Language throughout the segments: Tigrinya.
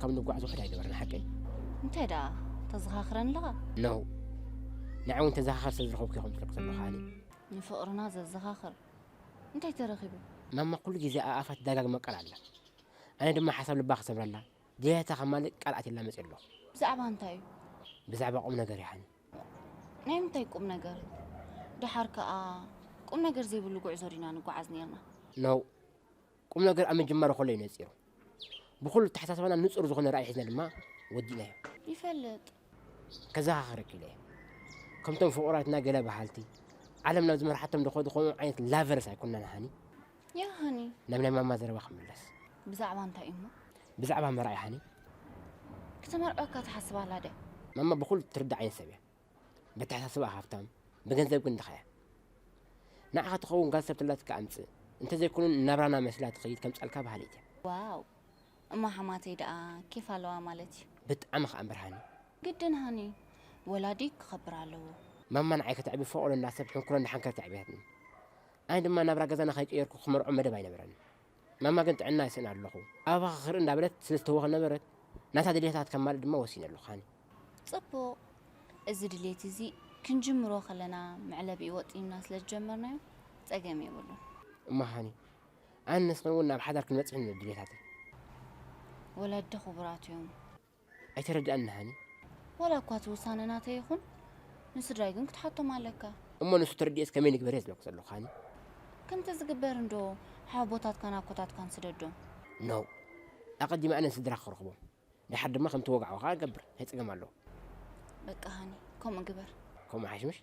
ካብ ንጓዓዝ ውሕድ ኣይነበረን ሓቀይ። እንታይ ደኣ ተዘኻኽረን ኣለኻ? ነው ንዓ እውን ተዘኻኸር ስለ ዝረኸብኩ ይኹም ትልቅ ዘለኹ ሃኒ። ንፍቕርና ዘዘኻኽር እንታይ ተረኺቡ? ማማ ኩሉ ግዜ ኣኣፋት ደጋግመ ቃል ኣላ። ኣነ ድማ ሓሳብ ልባ ክሰብረላ ድያታ ከማልእ ቃል ኣትላ መፅእ ኣለኹ። ብዛዕባ እንታይ እዩ? ብዛዕባ ቁም ነገር ይሓኒ። ናይ ምንታይ ቁም ነገር? ደሓር ከኣ ቁም ነገር ዘይብሉ ጉዕዞ ዲና ንጓዓዝ ነርና? ነው ቁም ነገር ኣብ ምጅማሩ ከሎ እዩ ነጺሩ። ብኹሉ ኣተሓሳስባና ንጹር ዝኾነ ራእይ ሒዝና ድማ ወዲእናዮ። ይፈልጥ። ከዘኻኽረኪ ኢለ እየ። ከምቶም ፍቑራትና ገለ በሃልቲ፣ ዓለም ናብ ዝመርሓቶም ዝኸዱ ከምኡ ዓይነት ላቨርስ ኣይኮንናን ሃኒ። ያ ሃኒ። ናብ ናይ ማማ ዘረባ ክምለስ። ብዛዕባ እንታይ እሞ? ብዛዕባ መርዓ እዩ ሃኒ። ክተመርዐካ ትሓስብ ኣላ ድያ? ማማ ብኹሉ ትርዳእ ዓይነት ሰብ እያ። በተሓሳስባ ሃብታም፣ ብገንዘብ ግን ድኻ እያ። ንዓኻ ትኸውን ጋል ሰብ ተላትካ ኣምጽእ፣ እንተዘይኮኑ ናብራና መሲላ ትኸይድ ከምጻልካ በሃሊት እያ። ዋው እማ ሓማተይ ደኣ ኬፍ ኣለዋ ማለት እዩ። ብጣዕሚ ከኣ እምበር ሃኒ። ግድን ሃኒ ወላዲ ክኸብር ኣለዎ። ማማ ንዓይ ከተዕቢ ፈቐዶ እንዳሰብ ሕንኩረ እንዳሓንከረት የዕብያትኒ። ኣነ ድማ ናብራ ገዛና ከይቀየርኩ ክመርዖ መደብ ኣይነበረንን። ማማ ግን ጥዕና ይስእና ኣለኹ ኣባኻ ክርኢ እንዳበለት ስለ ዝተወኸ ነበረት ናታ ድልየታት ከማልእ ድማ ወሲነ ኣለኹ ሃኒ። ጽቡቕ እዚ ድልየት እዚ ክንጅምሮ ከለና መዕለቢኡ ወጢንና ስለ ዝጀመርናዮ ጸገም የብሉን። እሞ ሃኒ ኣነ ንስኽን እውን ናብ ሓዳር ክንበጽሕ ኢና ድልየታተይ። ወለዲ ክቡራት እዮም። ኣይተረድኣኒ ሃኒ። ዋላ እኳ እቲ ውሳነ ናተይ ይኹን ንስድራይ ግን ክትሓቶም ኣለካ። እሞ ንሱ ተረዲኤስ ከመይ ንግበር እየ ዝብለኩ ዘለኹ ሃኒ። ከምቲ ዝግበር እንዶ ሓወቦታትካን ኣኮታትካን ስደዶም። No ኣቐዲመ ኣነ ንስድራ ክረኽቦም ድሓር ድማ ከምቲ ወግዓዊ ከዓ እገብር እንታይ ፀገም ኣለዎ። በቃ ሃኒ ከምኡ ግበር። ከምኡ ሓይሽ ምሽ።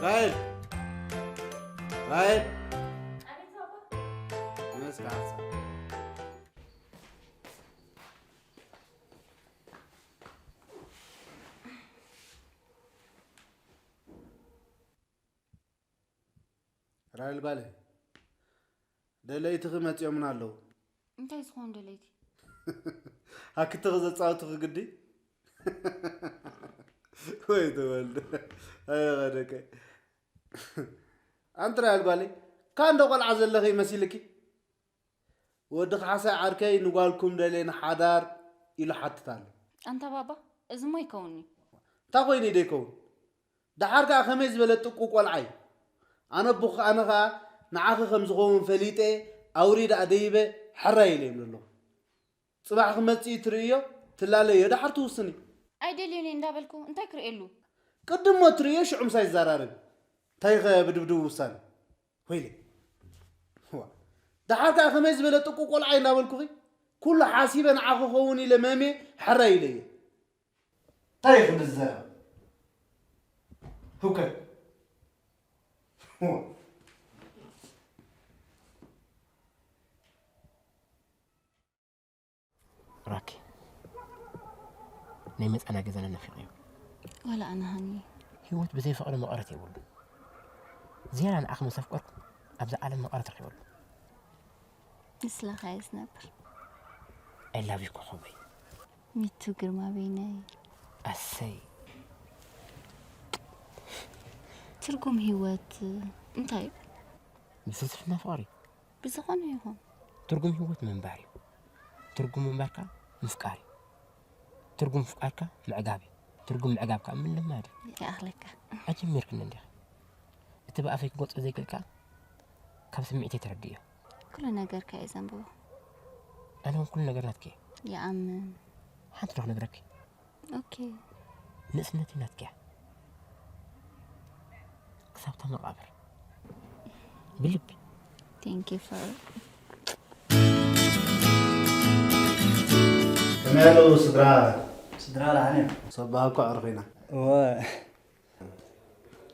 ራሄል ራሄል ራይል ጓለይ፣ ደለይትኺ መጺኦምና ኣለዉ። እንታይ ዝኾኑ ደለይቲ? ሃክትኺ ዘጻውትኺ ግዲ? ወይ ተወልደ፣ ኣየ ቐደቀ። ኣንቲ ራይል ጓለይ፣ ካንዶ ቆልዓ ዘለኺ መሲልኪ? ወዲ ካሕሳይ ዓርከይ ንጓልኩም ደልየ ንሓዳር ኢሉ ሓትት ኣሎ። ኣንታ ባባ፣ እዚሞ ኣይከውን'ዩ። እንታይ ኮይኑ እዩ ደይከውን? ደሓር ከኣ ከመይ ዝበለ ጥቁ ቆልዓ እዩ። ኣነ ኣቦኺ ኣነ ከኣ ንዓኺ ከም ዝኸውን ፈሊጠ ኣውሪደ ኣደይበ ሕራይ ኢለ ይብሎ ኣለኹ። ጽባሕ ክመጽእ እዩ ትርእዮ፣ ትላለዮ፣ ደሓር ትውስኒ። ኣይደልዮን እየ እንዳበልኩ እንታይ ክርእየሉ? ቅድሞ ትርእዮ ሽዑ ምሳይ ይዘራረብ። እንታይ ኢኸ ብድብድብ ውሳነ? ወይለይ። ዋ። ደሓር ከኣ ከመይ ዝበለ ጥቁ ቆልዓ እዩ እንዳበልኩኺ? ኩሉ ሓሲበ ንዓኺ ክኸውን ኢለ መምየ ሕራይ ኢለዮ። እንታይ እዩ ክንዲ ዝዘረብ? ህውከት። ዋ። ራኪ ናይ መጻና ገዛና ናፊቐዮ። ዋላ ኣነ ሃኒ። ህይወት ብዘይ ፍቕሪ መቐረት የብሉን። ዝያዳ ንዓኺ ምስ ኣፍቀርኩ ኣብዛ ዓለም መቐረት ረኺበሉ። ንስለኻ እየ ዝነብር። I love you ኮኾበይ። ሚቱ ግርማ በይነይ። ኣሰይ። ትርጉም ህይወት እንታይ እዩ? ብፍልስፍና ፍቕሪ። ብዝኾነ ይኹን። ትርጉም ህይወት ምንባር እዩ። ትርጉም ምንባር ከኣ ምፍቃር እዩ። ትርጉም ምፍቃር ከኣ ምዕጋብ እዩ። ትርጉም ምዕጋብ ከኣ ምልማድ እዩ። ይኣኽለካ። ኣጀሚርክኒ እንዲኺ። እቲ ብኣፈይ ክገልጾ ዘይክእል ከኣ ካብ ስምዒተይ ተረድእዮ። ኩሉ ነገርካ እየ ዘንብቦ። ኣነ እውን ኩሉ ነገር ናትኪ እየ። ይኣምን። ሓንቲ ዶ ክነግረኪ? ኦኬ። ንእስነተይ ናትኪ እያ። ክሳብታ መቓብር። ብልቢ። Thank you for ከመይ ኣለዉ ስድራ? ስድራ ደሓን እዮም። ሰባህ እኮ ኣዕሩኽ ኢና። እወ።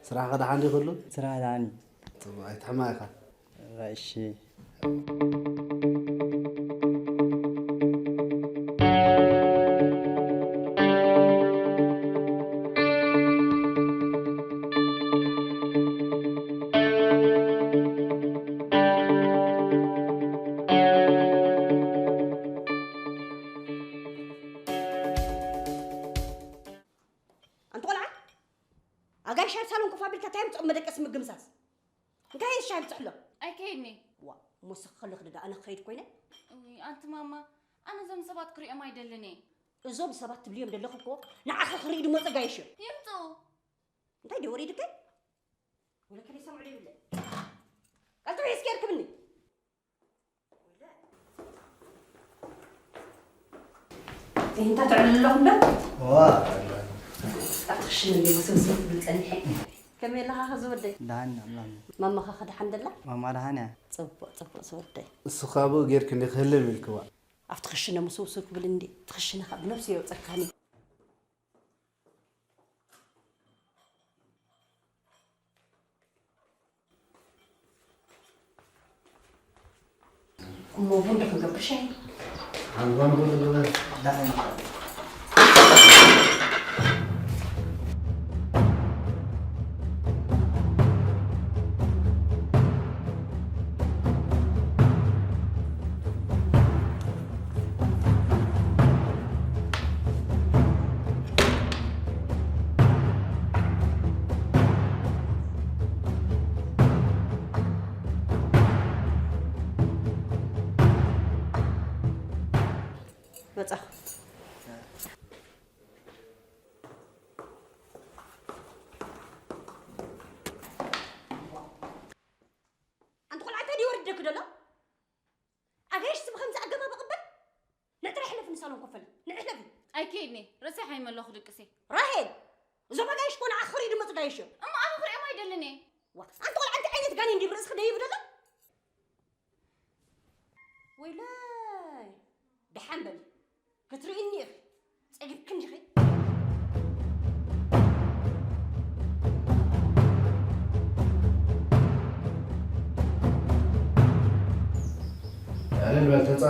ስራሕ ከ ደሓን ድዩ ኩሉ? ስራሕ ደሓን እዩ። ጽቡቕ፣ ኣይትሕማቕ ኢኻ። እሺ። ቆልዓ ኣጋይሽ ኣብ ሳሎን ኮፍ ኣቢልካ እንታይ ምፅኦም መደቀሲ ምግምሳስ እንታይ እየ ሻይ ብፅሕሎ ኣይከይድኒ ዋ ሞስኽ ከለኽ ደዳ ኣነ ክኸይድ ኮይነ ውይ ኣንቲ ማማ ኣነ እዞም ሰባት ክሪኦም ኣይደልን እየ እዞም ሰባት ትብልዮም ዘለኹ እኮ ንዓኸ ክርኢ ድሞ ፀጋይሽ እዮም ይምፅኡ እንታይ ድዩ ወሪድከ ወለከ ሰምዑ ይብለ ቀልጥፍ ሒዝኪ ርክብኒ እንታይ ትዕልሉ ኣለኹም ዶ? ኣብቲ ክሽነ እንዲ ውስብስብ ክብል ጸኒሐ። ከመይ ኣለኻ ኸዚ ወደይ? ደሓን እያ ማሚ። ማማኻ ኸ ደሓን ደላ? ማማ ደሓን እያ። ጽቡቕ ጽቡቕ ዝወደይ። እሱ ካብኡ ጌርክ እንዲ ክህልም ኢልክዋ። ኣብቲ ክሽነ ምስውስው ክብል እንዲ እቲ ክሽነ ኸ ብነብሱ የውጸካኒ። እሞ ቡን ዶ ክንገብር ሻሂ? ሓንኳን ቡን ንግበር። መጻኹ። ኣንቲ ቆልዓ እንታይ ድዩ ወሪደኪ ዘሎ? ኣጋይሽ ስም ከምዚ ኣገባብ እቕበል? ንዕትረ ሕለፊ ንሳሎን ኮፈል ንዕለፊ ኣይከይድኒ ርእሰይ ሓይመ ኣለኹ ድቅሲ ራሄል እዞም ኣጋይሽ ኮነ ኣኽሪ ድመፁ ጋይሽ እዮም እሞ ኣነ ክሪኦም ኣይደልን እየ ዋ ኣንቲ ቆልዓ እንታይ ዓይነት ጋኔ እንዲብ ርእስኺ ደይቡ ደሎ ወይለይ ደሓን በሊ ክትርእይኒ ኢኺ ጸጊብክን ዲኺ ኣለን በል ተጻ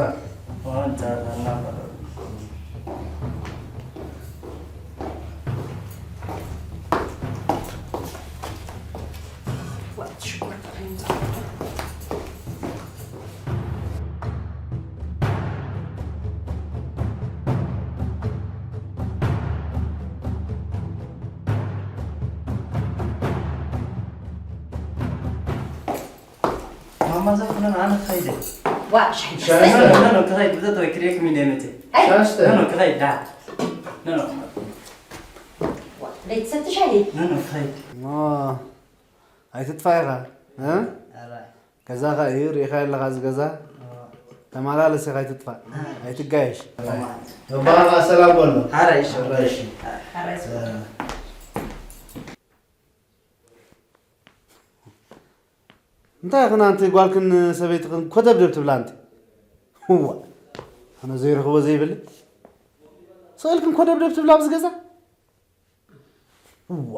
ማማ ዘፍነን ኣነ ክኸይደ ዋ ሻይ ሻይ ኖ ኖ ክኸይድ ብዘት ወይ ክሪኤኩም ኢለ መፅእ ኖ ኖ ክኸይድ ዳ ኖ ኖ ለይትሰቲ ሻሂ ኖ ኖ ክኸይድ ኣይትጥፋእ ኢኻ እ? ኣራይ ገዛኻ እዩ ርኢኻዮ ኣለኻ እዚ ገዛ ተመላለስ ኢኻ ኣይትጥፋእ ኣይትጋየሽ ባባ ሰላም በሎ ሓራይ እሺ ሓራይ እሺ እንታይ ኢኽን ኣንቲ ጓልክን ሰበይትኽን ኮደብደብ ትብላ ኣንቲ እዋ ኣነ ዘይረኽቦ ዘይብሊ ስቕ ኢልክን ኮደብደብ ትብላ ኣብዚ ገዛ እዋ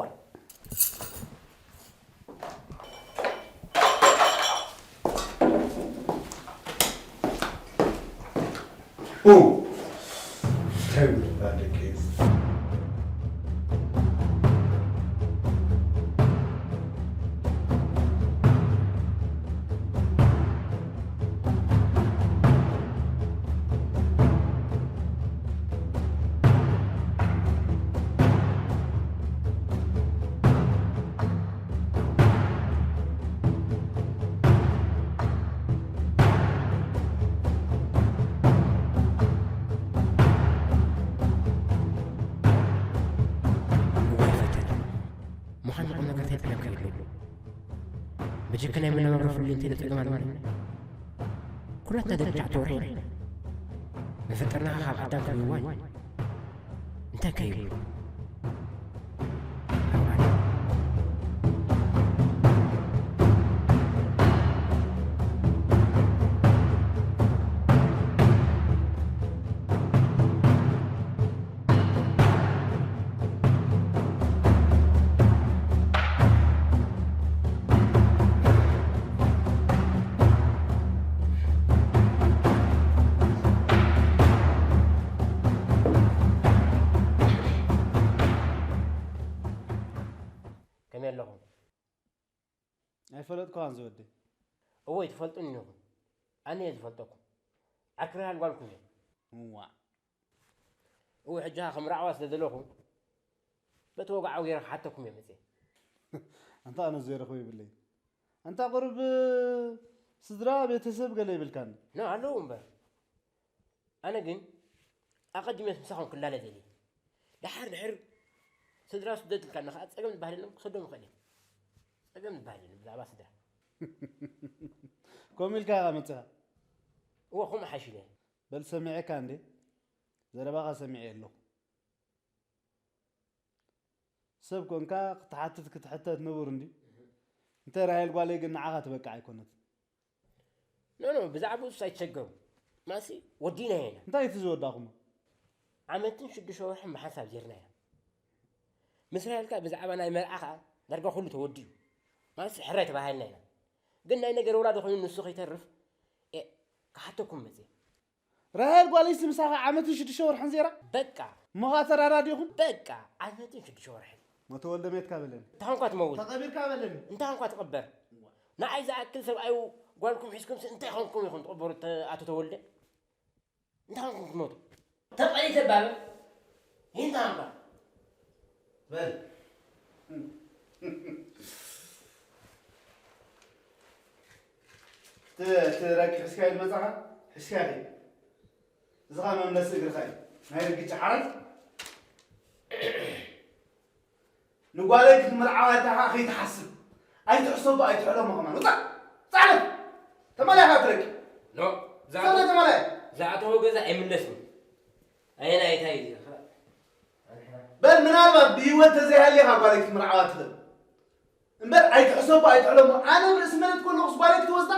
ምዃን ቁም ነገር ተይጠለብካ ይብሉ ብጀካ ናይ መነባብሮ ፍሉይ እንተይደ ጸገም ኣለኒ ኩላትና ደቂ ተባዕትዮ ርሒና መፈጠርናኻ ካብ ኣዳም ክብዋን እንታይ ከ ይብሉ ከመይ ኣለኹም? ኣይፈለጥኩኻን ዝወደይ። እወ ትፈልጡኒ ኢኹም። ኣነ እየ ዝፈልጠኩም። ዓክርሃል ጓልኩም እየ። እዋ። እወ ሕጂ ከም ራዕዋ ስለ ዘለኹ እቲ ወግዓዊ ገይረ ክሓተኩም እየ መፅየ። ኣንታ ኣነ ዘይረኽቦ ይብለይ። ኣንታ ቁሩብ ስድራ ቤተሰብ ገለ ይብልካኒ። ኖ ኣለዉ እምበር። ኣነ ግን ኣቐዲመ ምሳኹም ክላለ ደልየ። ደሓር ድሕር ስድራ ስደድ ኢልካኒ ከዓ ጸገም ዝበሃል የለን፣ ክሰዶም ይኽእል እየ። ጸገም ዝበሃል የለን ብዛዕባ ስድራ። ከምኡ ኢልካ ኢኻ መጺኻ? እወ፣ ከምኡ ሓይሽ ኢለ። በል ሰሚዐካ እንዴ? ዘረባኻ ሰሚዐ ኣለኹ። ሰብ ኮንካ ክትሓትት ክትሕተት ንቡር እንዲ። እንተ ራሄል ጓለይ ግን ንዓኻ ትበቅዕ ኣይኮነትን። ኖ፣ ኖ፣ ብዛዕባኡ እሱ ኣይትሸገሩ። ማሲ ወዲናዮ ኢና። እንታይ እቲ ዝወዳኹሞ? ዓመትን ሽዱሽተ ወርሕን ብሓንሳብ ዜርና ኢና። ምስ ራሄል ከኣ ብዛዕባ ናይ መርዓ ከኣ ዳርጋ ኩሉ ተወዲኡ። ማሲ ሕራይ ተባሂልና ኢና። ግን ናይ ነገር ወራዲ ኮይኑ ንሱ ከይተርፍ፣ ኤ፣ ክሓተኩም መጽየ። ራሄል ጓለይሲ ምሳኻ ዓመትን ሽዱሽተ ወርሕን ዜራ? በቃ። እሞ ኸኣ ተራዳዲእኹም? በቃ፣ ዓመትን ሽዱሽተ ወርሕን። ሞተ ወልደ ሜትካ በለኒ። እንታይ ኾንኳ ትመውት? ተቐቢርካ በለኒ። እንታይ ኾንኳ ትቕበር? ንዓይ ዝኣክል ሰብኣይ ጓልኩም ሒዝኩምሲ እንታይ ኾንኩም ኢኹም ትቕበሩ ተ-፣ ኣቶ ተወልደ? እንታይ ኾንኩም ትመውቱ? ተቐይተ ባበ? እንታይ ኾንኳ? በል። እቲ፣ እቲ ረቂ ሒዝካዮ ዝመጻኻ? ሒዝካዮ ከይድ። እዚ ኸኣ መምለሲ እግርኻ እዩ። ናይ ርግጫ ዓራት። ንጓለይ ክትምርዓዋ እታ ኸኣ ከይትሓስብ። ኣይትሕሰቦ፣ ኣይትሕለሞ ከማን። ውጻእ! ውጻእ! ተመላኢኻ ትረቂ። ኖ፣ ዝኣተ-፣ ሰለ ተመላኢ። ዝኣተወ ገዛ ኣይምለስን። ኣየናይ እታ እዩ? በል፣ ምናልባት ብህይወት ተዘይሃልየኻ ጓለይ ክትምርዓዋ ትኽእል። እምበር ኣይትሕሰቦ፣ ኣይትሕለሞ። ኣነ ብርእሲ መሬት ከለኹስ ጓለይ ክትወስዳ?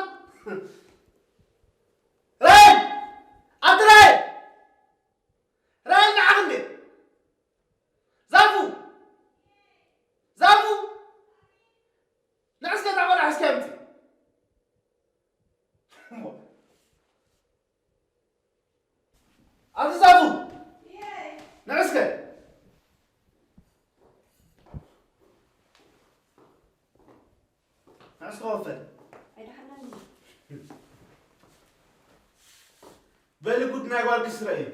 ራይል! ኣቲ ራይል! ራይል ንዓኽ እንዴ? ዛፉ! ዛፉ! ንዕስከ እታ ቆልዓ እስኪ ኣምጺ። ኣቲ ዛፉ! ንዕስከ! ንዕስከ ወፈል። ኣይደሓናን። በሊ ጉድ ናይ ጓልኪ ስረ እዩ።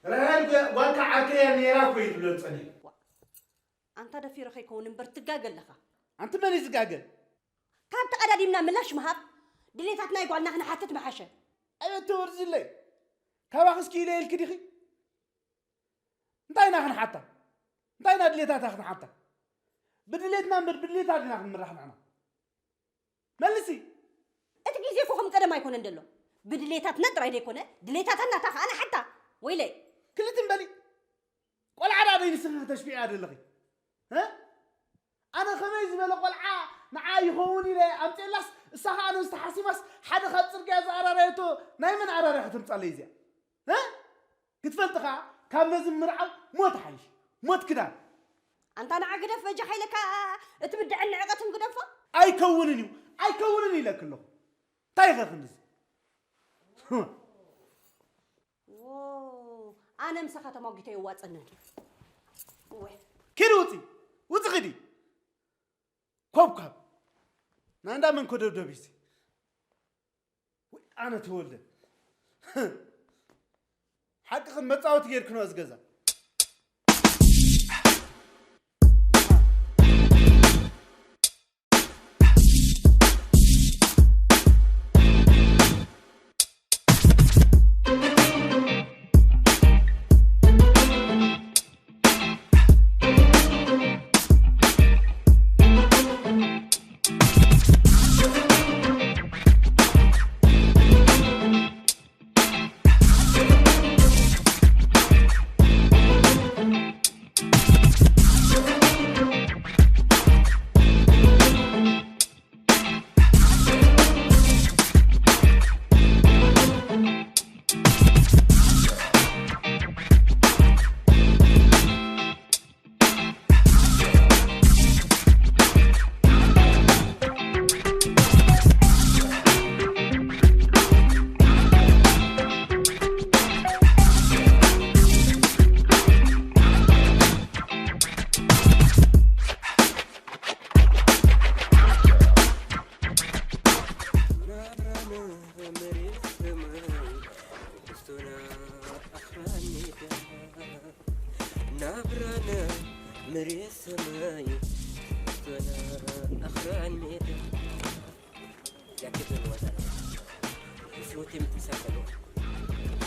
ራሄል ጓ-፣ ጓልካ ዓርከያ ነይራ እኮ እዩ ዝብሎ ዝጸንሕ። ዋ፣ ኣንታ ደፊረ ከይከውን እምበር ትጋገ ኣለኻ። ኣንቲ መን እዩ ዝጋገ? ካብ ተቐዳዲምና ምላሽ ምሃብ፣ ድሌታት ናይ ጓልና ክንሓትት ምሓሸ። ኣቤት ተወርዚለይ። ካባኽስ ክኢለ ኢልኪ ዲኺ? እንታይ ኢና ክንሓታ? እንታይ ኢና ድሌታታ ክንሓታ? ብድሌትና እምበር ብድሌታ ዲና ክንምራሕ ንሕና? መልሲ። እቲ ግዜ እኮ ከም ቀደም ኣይኮነን ዘሎ። ብድሌታትና ጥራይ ዘይኮነ፣ ድሌታታ ናታ ከኣ ንሓታ። ወይለይ። ክልትን በሊ። ቆልዓ ዳ ደይ ንስኺ ክተሽቢዕያ ደለኺ? እ? ኣነ ከመይ ዝበለ ቆልዓ ንዓ ይኸውን ኢለ ኣምፅኤላስ፣ እሳ ኸኣ ነዚ ተሓሲማስ ሓደ ካብ ፅርግያ ዝኣራረየቶ ናይ መን ኣራርያ ከተምፃለይ እዚኣ? እ? ክትፈልጢ ኸኣ ካብ ነዚ ምርዓው ሞት ሓይሽ። ሞት ክዳን። ኣንታ ንዓ ግደፍ በጃኻ ኢለካ፣ እቲ ብድዐን ንዕቀትን ግደፎ። ኣይከውንን እዩ፣ ኣይከውንን ኢለኪ ኣለኹ። እንታይ ኢኸ ክንድዚ? ዎ፣ ኣነ ምሳኻ ተሟጊተ የዋጽእንን። እወ። ኪዲ ውጺ፣ ውጺ ኪዲ። ኮብኳብ። ናይ እንዳ መን ኮደብደብ እዩ እዚ? ወይ ኣነ ተወልደ። ሓቅኽን መጻወቲ ጌርክኖ እዚ ገዛ። መሬት ሰማይ ኣኽራን ሜዳ ያከተል ወጣ ህይወት የምትሳፈለው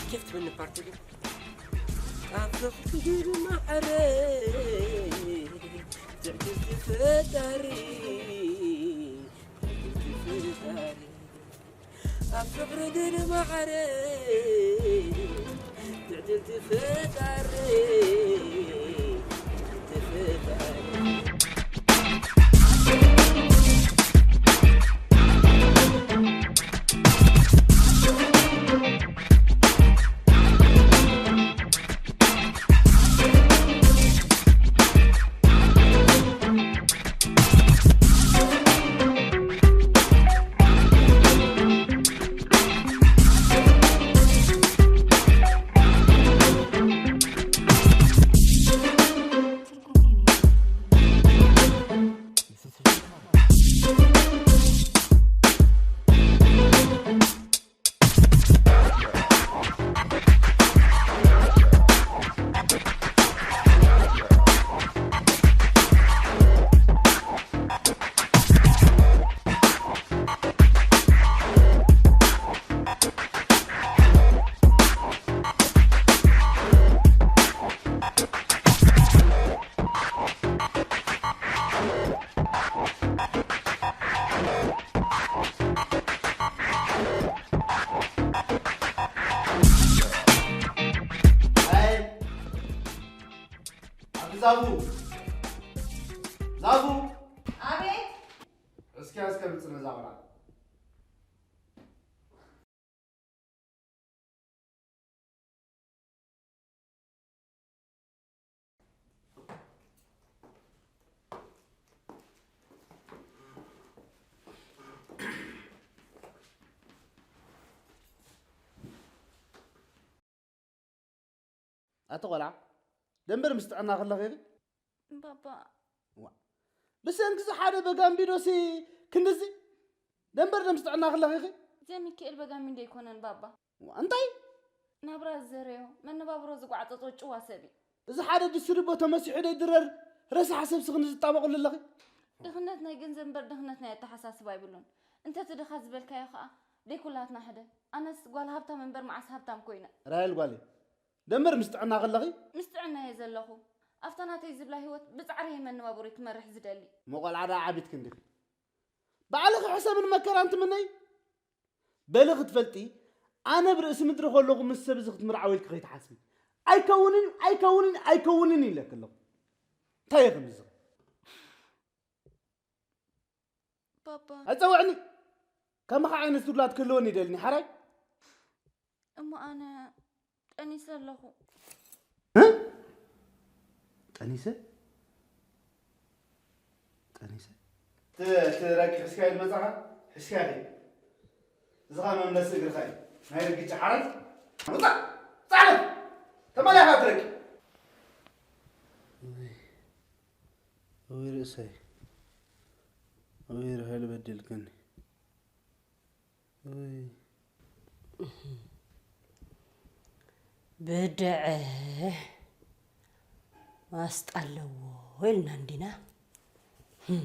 ኬፍ ትምን ፓርቲ ግን ኣብ ፍቕሪ ማዕረ ትዕድልቲ ፈጣሪ ትዕድልቲ ፈጣሪ ኣብ ፍቕሪ ግን ማዕረ ትዕድልቲ ፈጣሪ ትዕድልቲ ፈጣሪ ኣይ፣ ኣቲ ዛጉ፣ ዛጉ። ኣቤት። እስኪ እስከ ምጽእ ነዛ ቆልዓ። ኣቲ ቆልዓ፣ ደንበር ምስ ጥዕና ከለኺ ኢኺ? ባባ። ዋ። ብሰንኪ እዚ ሓደ በጋምቢዶሲ ክንድዚ? ደንበር ደም ስጥዕና ከለኺ ኢኺ? ዘሚካኤል በጋሚንዶ ኣይኮነን ባባ። ዋ፣ እንታይ? ናብራ ዝዘረዮ፣ መነባብሮ ዝጓዕጸጾ ጭዋ ሰብ እዩ። እዚ ሓደ ድስቲ ድቦ ተመሲሑ ደይድረር ረሳሕ ሰብ ስኽኒ ዝጣበቐሉ ኣለኺ? ድኽነት ናይ ገንዘብ እምበር ድኽነት ናይ ኣተሓሳስባ ኣይብሉን። እንተ እቲ ድኻ ዝበልካዮ ኸኣ ደይ ኩላትና ሕደ። ኣነስ ጓል ሃብታም እምበር መዓስ ሃብታም ኮይነ። ራሄል ጓለይ፣ ደንበር ምስ ጥዕና ከለኺ? ምስ ጥዕና እየ ዘለኹ። ኣብታ ናተይ ዝብላ ህይወት ብጻዕሪ እየ መነባብሮይ ክመርሕ ዝደሊ። እሞ ቆልዓ ደኣ ዓቢትኪ እንዲኺ። ባዕልኺ ሕሰብን መከራን ትምነይ። በሊ ክትፈልጢ፣ ኣነ ብርእሲ ምድሪ ከለኹ ምስ ሰብ እዚ ክትምርዓዊ ኢልኪ ከይትሓስቢ። ኣይከውንን፣ ኣይከውንን፣ ኣይከውንን ኢለኪ ኣለኹ። እንታይ እየ ከምዚ ዝብል? ባባ። ኣይጸውዕኒ። ከማኻ ዓይነት ውላድ ክህልወኒ ይደልኒ፣ ሓራይ? እሞ ኣነ ጠኒሰ ኣለኹ። እ? ጠኒሰ? ጠኒሰ? እቲ፣ እቲ ረቂ ሒዝካዮ ዝመጻኻ? ሒዝካዮ ከይድ። እዚ ኸኣ መምለሲ እግርኻ እዩ። ናይ ርግጫ ሓራይ። ውጻእ! ውጻእ! ተመሊኻ ትረቂ። ውይ፣ ውይ ርእሰይ። ውይ ራሄል በዲልክኒ። ውይ። ብድዐ ማስጣ ኣለዎ ኢልና እንዲና። ህም።